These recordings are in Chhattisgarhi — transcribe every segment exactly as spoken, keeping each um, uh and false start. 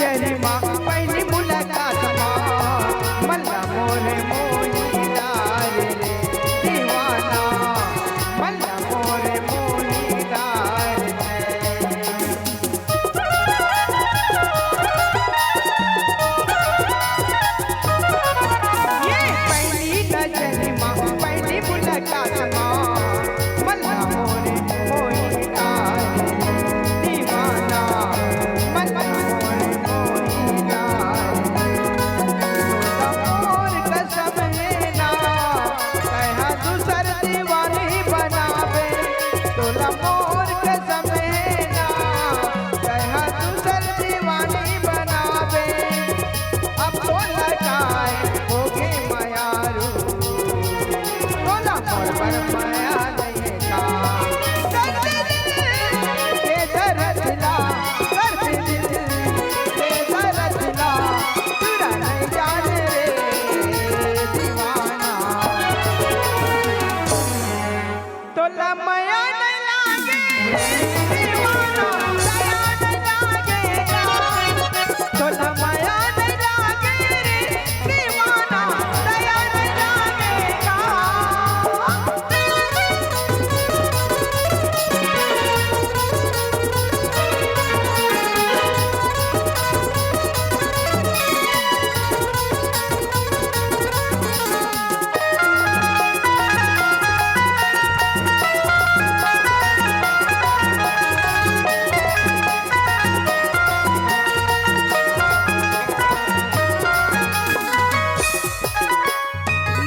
नजर मा पहली मुलाकात मा, मल्ला मोरे मोही डारे रे दीवाना, मल्ला मोरे मोही डारे रे। ये पहली नजर मा, पहली मुलाकात मा, मल्ला मोरे मोही डारे रे दीवाना, मल्ला मोरे मोही डारे रे। तोला मोर कसम हे ना, तैं हा दूसर दीवानी बनाबे। तोला मोर कसम हे ना, तैं हा दूसर दीवानी बनाबे। अब तोला काय होगे मयारू, तोला मोर बर मया नइ हे का? दर्द दिल के दर्द ला, दर्द दिल के दर्द ला, चुरा नइ जाने रे दीवाना। तोला मया नइ लागे रे दीवाना, दया नइ लागे का? तोला मया नइ लागे रे दीवाना, दया नइ लागे का?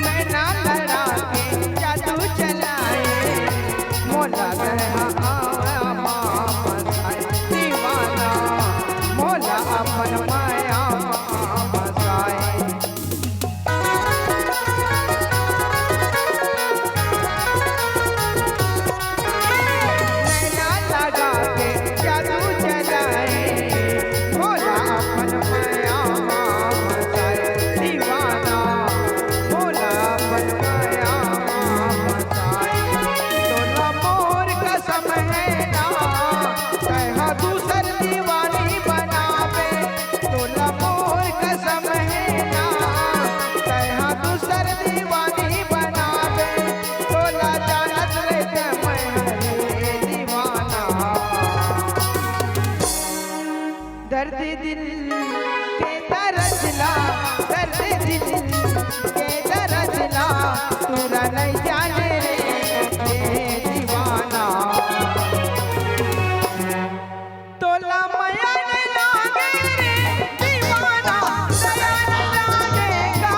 नैना लड़ा के जादू चलाए, मोला तैं हा आवा मा फसाए। दीवाना, मोला अपन माया मा फसाए। नैना लगा के जादू चलाए, मोला अपन माया मा फसाए। दीवाना, मोला अपन माया मा फसाए। तोला मोर कसम हे ना, तैं हा दूसर दीवानी बनाबे। तोला मोर कसम हे ना, तैं हा दूसर दीवानी बनाबे। तोला जानत रहितेंव मैं हरे दीवाना। दर्द दिल के दर्द ला, दर्द दिल के दर्द ला, तोला नइ जाने रे दीवाना। तोला मया नइ लागे रे दीवाना, दया नइ लागे का?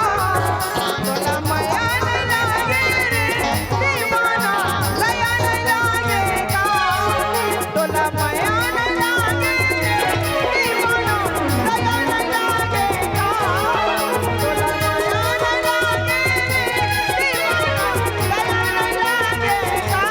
तोला मया नइ लागे रे दीवाना, दया नइ लागे का? तोला मया नइ लागे रे दीवाना, दया नइ लागे का? तोला मया नइ लागे रे दीवाना, दया नइ लागे का?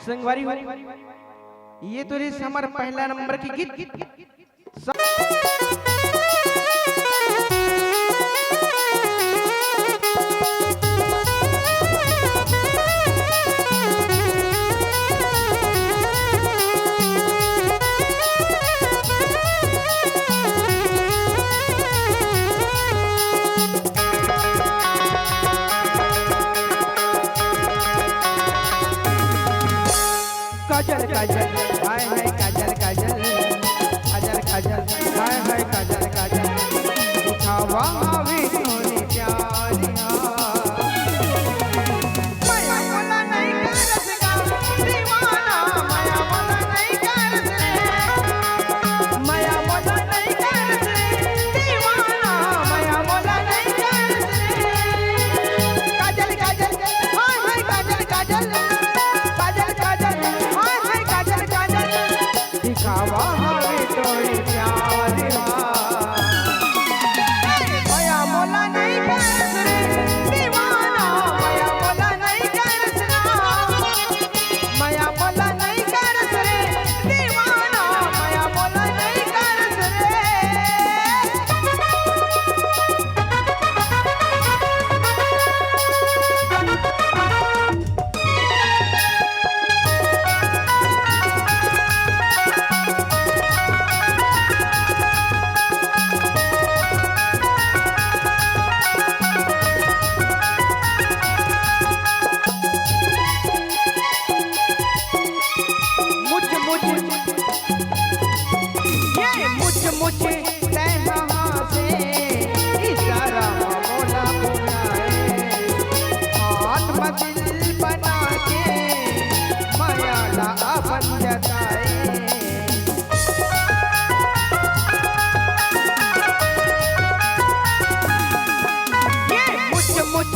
संगवारी हो, ये तो रहिस हमर पहला नंबर के गीत। काजल काजल, हाय हाय काजल काजल, काजल काजल, हाय हाय। ये मुछ मुछ तैं हाँसे, इशारा म मोला बुलाए, हाथ म दिल बना के मया ला अपन जताए। ये मुछ मुछ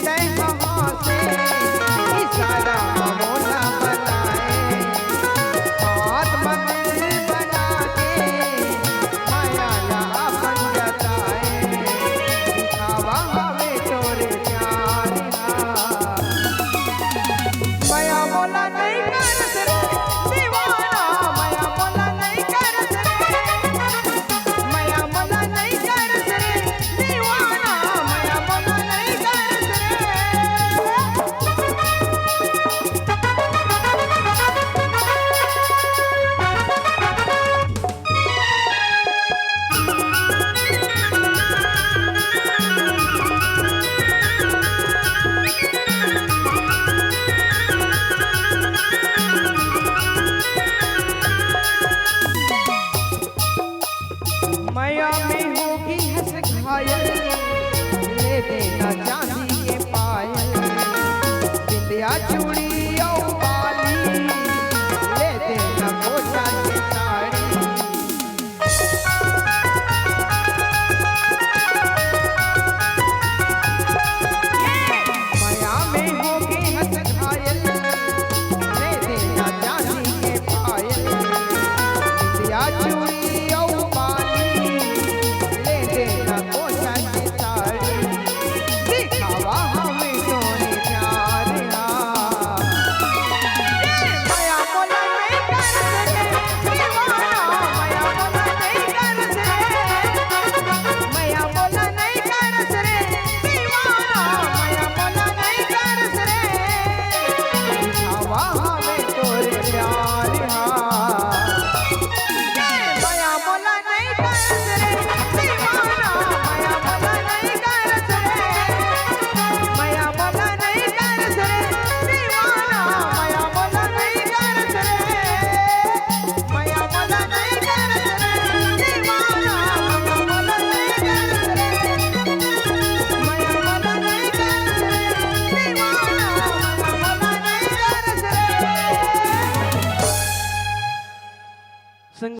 तैं हाँसे, इशारा म मोला बताए, हाथ म दिल बना के मया ला अपन जताए। दिखावा हवे तोरे प्यार हा। मया मोला नइ करस रे दीवाना, मया मोला नइ करस रे, मया मोला नइ करस रे दीवाना, मया मोला नइ करस रे। मया में होगे हस घायल, ले दे ना चांदी के पायल, बिंदिया चूड़ी अउ बाली, ले दे ना कोचा के साड़ी। मया में होगे हस घायल, ले दे ना चांदी के पायल, बिंदिया चूड़ी